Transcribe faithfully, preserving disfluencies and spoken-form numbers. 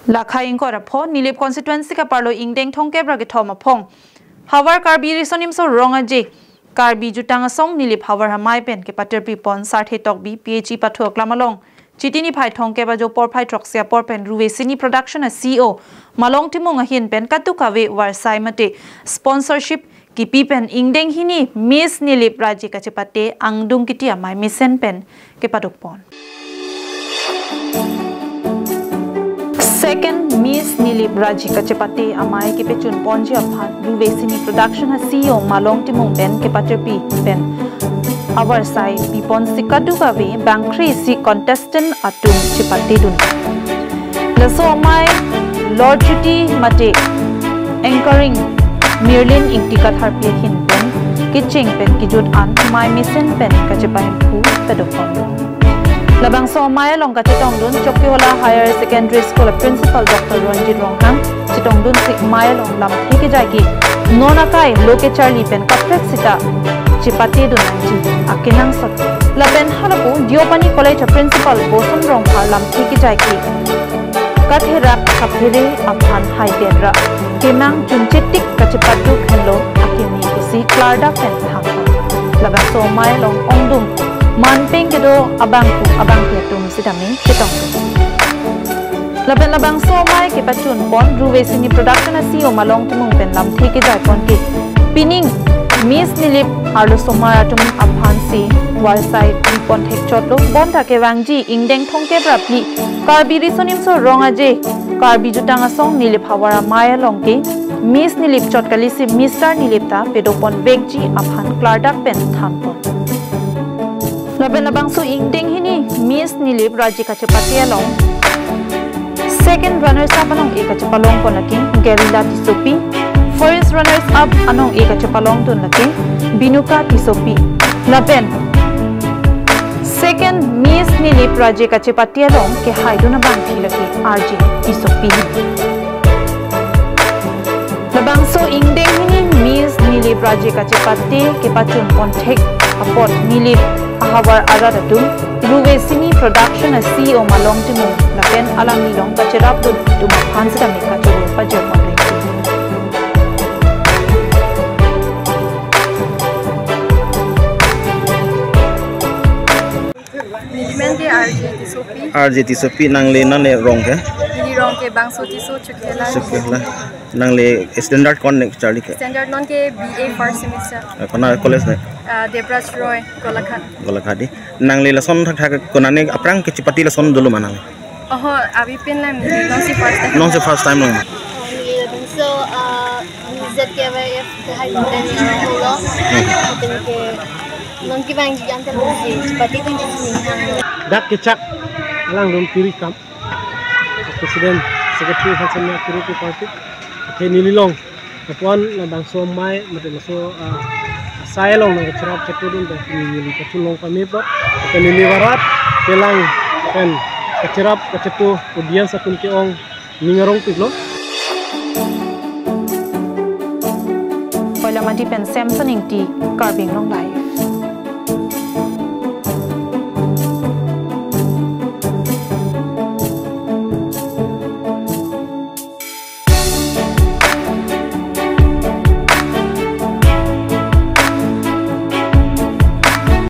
Lakhai ingkoi ra pho Nilip constituency kaparlo ingdeng thomkep ra kethom aphong Havar Karbi Riso Nimso Rong Aje Karbi Jutang Asong Nilip Havar Amei pen kepatirpi pon Sarthe Tokbi P H E pathu aklam along Chiti niphai thomkep ajo porphai throksi apor pen Ruve Cine Production a C E O Malong Timung ahin pen kadokave varsai mate sponsorship kipi pen ingdeng hini Miss Nilip Raji kachepate angdung kiti amei mesen pen kepaduk pon. Second Miss Nilip Raji kachepate amei kepachun ponji aphan Ruve Cine Production a C E O Malong Timung pen kepatirpi pen avarsai pipon si kadokave bangkri si contestant atum chepatedun. Laso amei Lord Chuti mate anchoring Mirlin Ingti Katharpi ahin pen kecheng pen kejut an amei mesen pen kachepahemphu paduk pon. Labangso amei along kachetongdun Chokihola Higher Secondary School a Principal Doctor Ronjit Ronghang chetongdun si amei along lamthe kejai ke non akai lo kecharli pen kaprek sita chepatedun nangji akenangsot. Lapen halapu Deopani College a Principal Boson Rongphar lamthe kejai ke katherap kaphere aphan hai den ra kemang chunchetik kachepaduk henlo akimi pusi klardak pen thanpon. Labangso amei along ongdung manpeng kedo abangphu abangphi atum sitame chetong. Lapen labangso amei kepachun pon Ruve Cine Production a C E O Malong Timung pen lamthe kejai pon ke pining Miss Nilip arlosomar atum aphan si varsai pipon thekchotlo bonta kevangji ingdeng thomkep ra phli Karbi Riso Nimso Rong Aje Karbi Jutang Asong Nilip Havar Amei along ke Miss Nilip chot kali si Mister Nilip ta paduk pon vekji aphan klardak pen thanpon. Lapen labangso ingdeng hini Miss Nilip Raji kachepate along second runners up anong-e kachepalong pon lake Gerila Tissopi, first runners up anong-e kachepalongdun lake Binuka Tissopi. Lapen second Miss Nilip Raji kachepate along kehaidun abangphi lake R J Tissopi. Labangso ingdeng hini Miss Nilip Raji kachepate kepachun pon thek apot Nilip ahavar arat atum Ruve Cine Production a C E O Malong Timung lapen alanglilong kacherapdun atum aphan sitame kachoro pajir pon rengsi. Nelimen ke R J Tissopi. R J Tissopi, nangli nane rong ke? Neli rong ke Bangso Tisso, Chokihola. Chokihola. Nangli standard ko-an ne charli ke? Standard non ke B A first semester. Eh, kona college ne? Ah, Debraj Roy, Golaghat. Golaghat di. Nangli lason thakthak konane aphrang kechepate lason dolo ma nangli? Oho, avi pen lang, non si first time. Non si first time lang. So, uh, Z K Y F ke hai pen lang lo. Hmm. Pen ke non kevangji an kan si chepate ko si hang. Dak kechak alangtum kiri kam. President, Secretary, Hansen Kiri ke party. Ke neli long. Lapu-an labangso amei, mate laso, ah, asai along nangkacherap chetudun pen neli kachelong pame apot. Ke neli varat, kelang, pen kacherap kachetu audience atum ke-ong ning arongpiklo. Koilamandi pen Samson Ingti, Karbi Anglong Live.